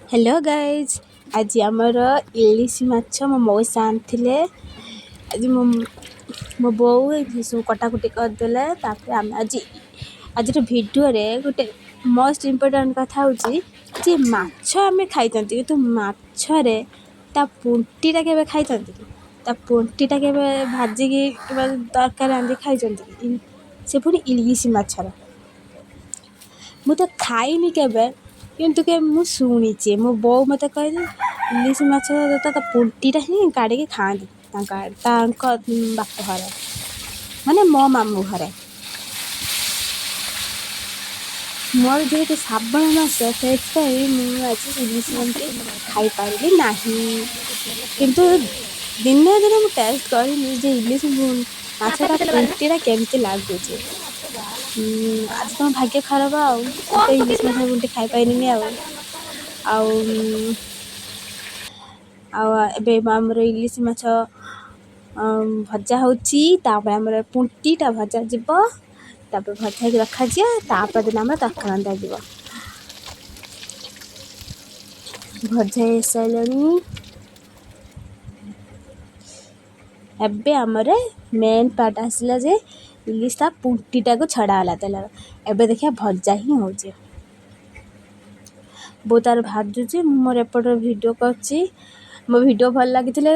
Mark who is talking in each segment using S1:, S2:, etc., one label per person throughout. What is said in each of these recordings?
S1: Hello guys, ଆଜି ଆମର ଇଲିଶି ମାଛ ମୋ ମଉସା ଆଣିଥିଲେ। ଆଜି ମୋ ମୋ ବୋଉ ଏଠି ସବୁ କଟାକୁଟି କରିଦେଲେ। ତାପରେ ଆମେ ଆଜିର ଭିଡ଼ିଓରେ ଗୋଟେ ମୋଷ୍ଟ ଇମ୍ପୋର୍ଟାଣ୍ଟ କଥା ହେଉଛି ଯେ ମାଛ ଆମେ ଖାଇଥାନ୍ତି, କିନ୍ତୁ ମାଛରେ ତା ପୁଣ୍ଟିଟା କେବେ ଖାଇଥାନ୍ତି କି? ତା ପୁଣ୍ଟିଟା କେବେ ଭାଜିକି କିମ୍ବା ତରକାରୀ ରାନ୍ଧିକି ଖାଇଛନ୍ତି କି? ସେ ପୁଣି ଇଲିଶି ମାଛର। ମୁଁ ତ ଖାଇନି କେବେ, କିନ୍ତୁ କେବେ ମୁଁ ଶୁଣିଛି। ମୋ ବୋଉ ମୋତେ କହିଲେ ଇଲିଶି ମାଛ ତ ତା ପୁଣ୍ଟିଟା ହିଁ କାଢ଼ିକି ଖାଆନ୍ତି ତାଙ୍କ ଆଡ଼େ, ତାଙ୍କ ବାପ ଘରେ, ମାନେ ମୋ ମାମୁଁ ଘରେ। ମୋର ଯେହେତୁ ଶ୍ରାବଣ ମାସ, ସେଥିପାଇଁ ମୁଁ ଆଜି ଇଲିଶି ପୁଣ୍ଟି ଖାଇପାରିଲି ନାହିଁ। କିନ୍ତୁ ଦିନେ ଦିନେ ମୁଁ ଟେଷ୍ଟ କରିନି ଯେ ଇଲିଶି ମାଛଟା ପୁଣ୍ଟିଟା କେମିତି ଲାଗୁଛି। ଆଜି ତମ ଭାଗ୍ୟ ଖରାପ, ଆଉ ମୁଁ ତ ଇଲିଶି ମାଛ ପୁଣ୍ଟି ଖାଇପାରିଲିନି। ଆଉ ଆଉ ଆଉ ଏବେ ଆମର ଇଲିଶି ମାଛ ଭଜା ହେଉଛି, ତାପରେ ଆମର ପୁଣ୍ଟିଟା ଭଜା ଯିବ, ତାପରେ ଭଜା ହେଇକି ରଖାଯିବ, ତାପରେ ଦିନ ଆମର ତରକାରୀ ରନ୍ଧାଯିବ। ଭଜା ହେଇସାରିଲାଣି। ଏବେ ଆମର ମେନ୍ ପାର୍ଟ ଆସିଲା ଯେ ଇଲିଶ ତା ପୁଣ୍ଟିଟାକୁ ଛଡ଼ା ହେଲା ତେଲର। ଏବେ ଦେଖିବା ଭଜା ହିଁ ହେଉଛି। ବୋଉ ତାର ଭାଜୁଛି, ମୁଁ ମୋର ଏପଟରେ ଭିଡ଼ିଓ କରୁଛି। ମୋ ଭିଡ଼ିଓ ଭଲ ଲାଗିଥିଲେ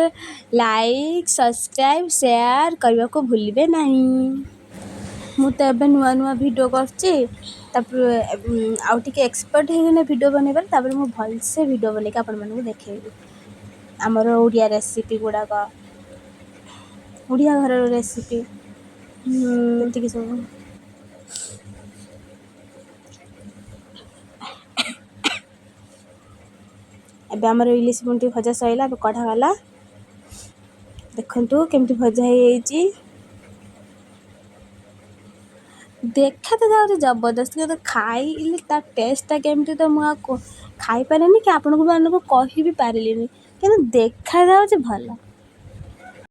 S1: ଲାଇକ୍, ସବସ୍କ୍ରାଇବ୍, ସେୟାର କରିବାକୁ ଭୁଲିବେ ନାହିଁ। ମୁଁ ତ ଏବେ ନୂଆ ନୂଆ ଭିଡ଼ିଓ କରୁଛି। ତାପରେ ଆଉ ଟିକେ ଏକ୍ସପର୍ଟ ହେଇଗଲେ ଭିଡ଼ିଓ ବନେଇବାରେ, ତାପରେ ମୁଁ ଭଲସେ ଭିଡ଼ିଓ ବନେଇକି ଆପଣମାନଙ୍କୁ ଦେଖେଇବି ଆମର ଓଡ଼ିଆ ରେସିପି ଗୁଡ଼ାକ, ଓଡ଼ିଆ ଘରର ରେସିପି ଏତିକି ସବୁ। ଏବେ ଆମର ଇଲିଶି ପୁଣ୍ଟି ଭଜା ସରିଲା, ଏବେ କଢ଼ା ଗଲା। ଦେଖନ୍ତୁ କେମିତି ଭଜା ହେଇଯାଇଛି। ଦେଖା ତ ଯାଉଛି ଜବରଦସ୍ତ, କିନ୍ତୁ ଖାଇଲେ ତା ଟେଷ୍ଟଟା କେମିତି ତ ମୁଁ ଆଉ ଖାଇପାରିନି କି ଆପଣଙ୍କୁ ମାନଙ୍କୁ କହିବି ପାରିଲିନି, କିନ୍ତୁ ଦେଖାଯାଉଛି ଭଲ।